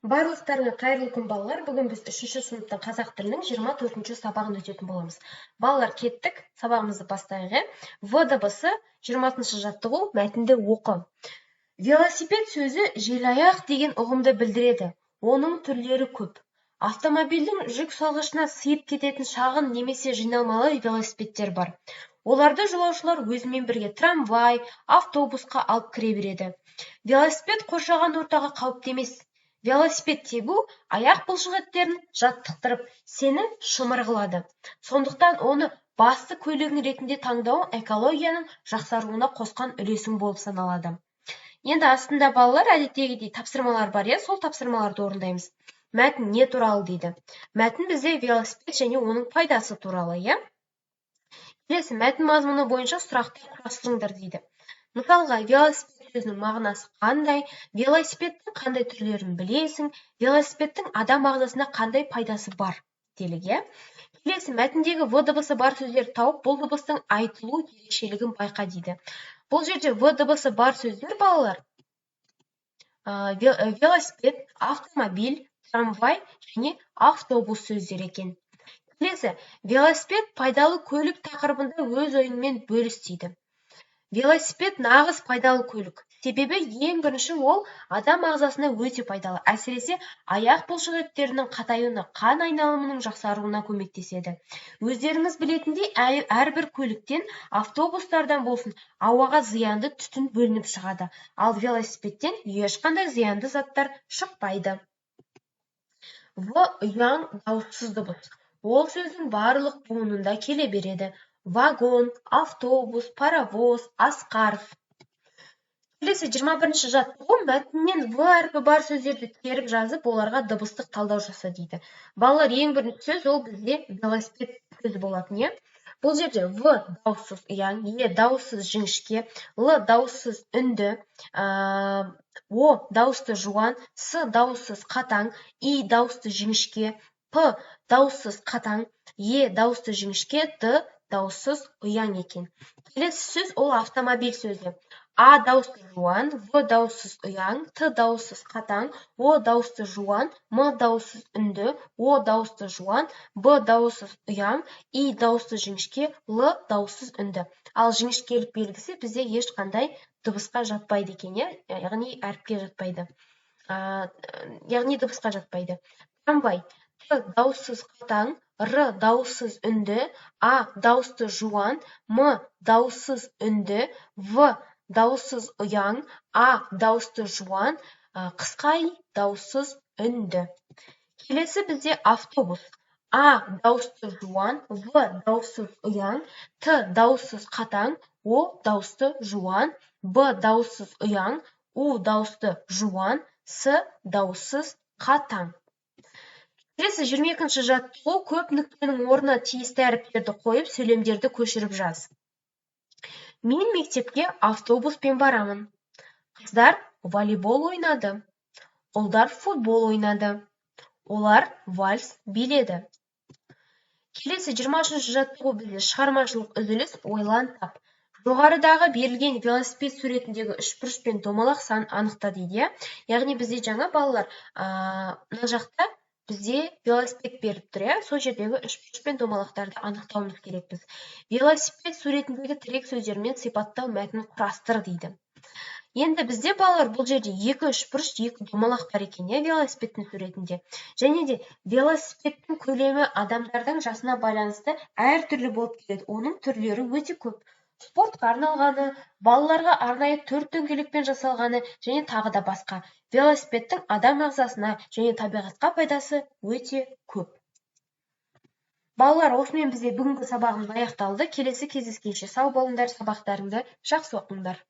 Барлықтарыңа қайырлы күн, балалар! Бүгін біз үшінші сыныптың қазақ тілінің 24-ші сабағын өтетін боламыз. Балалар, кеттік, сабағымызды бастайық, иә. В дыбысы, 20-шы жаттығу, мәтінді оқы. Велосипед сөзі желаяқ деген ұғымды білдіреді. Оның түрлері көп. Автомобильдің жүк салғышына сыйып кететін шағын немесе жиналмалы велосипедтер бар. Оларды жолаушылар өзімен бірге трамвай, автобусқа алып кіре береді. Велосипед қоршаған ортаға қауіпті емес. Велосипед тебу аяқ бұлшықеттерін жаттықтырып, сені шымыр қылады. Сондықтан оны басты көлігің ретінде таңдауың экологияның жақсаруына қосқан үлесің болып саналады. Енді астында, балалар, әдеттегідей тапсырмалар бар, иә, сол тапсырмаларды орындаймыз. Мәтін не туралы дейді? Мәтін бізде велосипед және оның пайдасы туралы, иә. Келесі, мәтін мазмұны бойынша сұрақтар құрастырыңдар дейді. Мысалға, велосипед сөзінің мағынасы қандай? Велосипедтің қандай түрлерін білесің? Велосипедтің адам ағзасына қандай пайдасы бар делік, иә. Келесі, мәтіндегі в дыбысы бар сөздерді тауып, бұл дыбыстың айтылу ерекшелігін байқа дейді. Бұл жерде в дыбысы бар сөздер, балалар, велосипед, автомобиль, трамвай және автобус сөздері екен. Келесі, велосипед пайдалы көлік тақырыбында өз ойыңмен бөліс дейді. Велосипед нағыз пайдалы көлік. Себебі ең бірінші ол адам ағзасына өте пайдалы, әсіресе аяқ бұлшықеттерінің қатаюына, қан айналымының жақсаруына көмектеседі. Өздеріңіз білетіндей, әрбір көліктен, автобустардан болсын, ауаға зиянды түтін бөлініп шығады. Ал велосипедтен ешқандай зиянды заттар шықпайды. В ұяң дауыссыз дыбыс. Ол сөздің барлық буынында келе береді: вагон, автобус, паровоз, Асқаров. Келесі, 21-ші жаттығу, мәтіннен в әрпі бар сөздерді теріп жазып, оларға дыбыстық талдау жаса дейді. Балалар, ең бірінші сөз ол бізде велосипед сөзі болатын, иә. Бұл жерде в дауыссыз ұяң, е дауыссыз жіңішке, л дауыссыз үнді, о дауысты жуан, с дауыссыз қатаң, и дауысты жіңішке, п дауыссыз қатаң, е дауысты жіңішке, д дауыссыз ұяң екен. Келесі сөз ол автомобиль сөзі. А дауысты жуан, в дауыссыз ұяң, т дауыссыз қатаң, о дауысты жуан, м дауыссыз үнді, о дауысты жуан, б дауыссыз ұяң, и дауысты жіңішке, л дауыссыз үнді. Ал жіңішкелік белгісі бізде ешқандай дыбысқа жатпайды екен, иә, яғни әріпке жатпайды, яғни дыбысқа жатпайды. Трамвай: т дауыссыз қатаң, р дауыссыз үнді, а дауысты жуан, м дауыссыз үнді, в дауыссыз ұяң, а дауысты жуан, қысқа и дауыссыз үнді. Келесі бізде автобус: а дауысты жуан, в дауыссыз ұяң, т дауыссыз қатаң, о дауысты жуан, б дауыссыз ұяң, у дауысты жуан, с дауыссыз қатаң. Келесі, 22-ші жаттығу, көп нүктенің орнына тиісті әріптерді қойып, сөйлемдерді көшіріп жаз. Мен мектепке автобуспен барамын. Қыздар волейбол ойнады. Ұлдар футбол ойнады. Олар вальс биледі. Келесі, 23-ші жаттығу бізде шығармашылық үзіліс, ойлан тап. Жоғарыдағы берілген велосипед суретіндегі үшбұрыш пен домалақ санын анықта дейді, иә. Яғни бізде жаңа, балалар, мына жақта бізде велосипед беріліп тұр, иә, сол жердегі үшбұрыш пен домалақтарды анықтауымыз керекпіз. Велосипед суретіндегі тірек сөздермен сипаттау мәтінін құрастыр дейді. Енді бізде, балалар, бұл жерде екі үшбұрыш, екі домалақ бар екен, иә, велосипедтің суретінде. Және де велосипедтің көлемі адамдардың жасына байланысты әртүрлі болып келеді. Оның түрлері өте көп: спортқа арналғаны, балаларға арнайы төрт дөңгелекпен жасалғаны және тағы да басқа. Велосипедтің адам ағзасына және табиғатқа пайдасы өте көп. Балалар, осымен бізде бүгінгі сабағымыз аяқталды. Келесі кездескенше сау болыңдар, сабақтарыңды жақсы оқыңдар.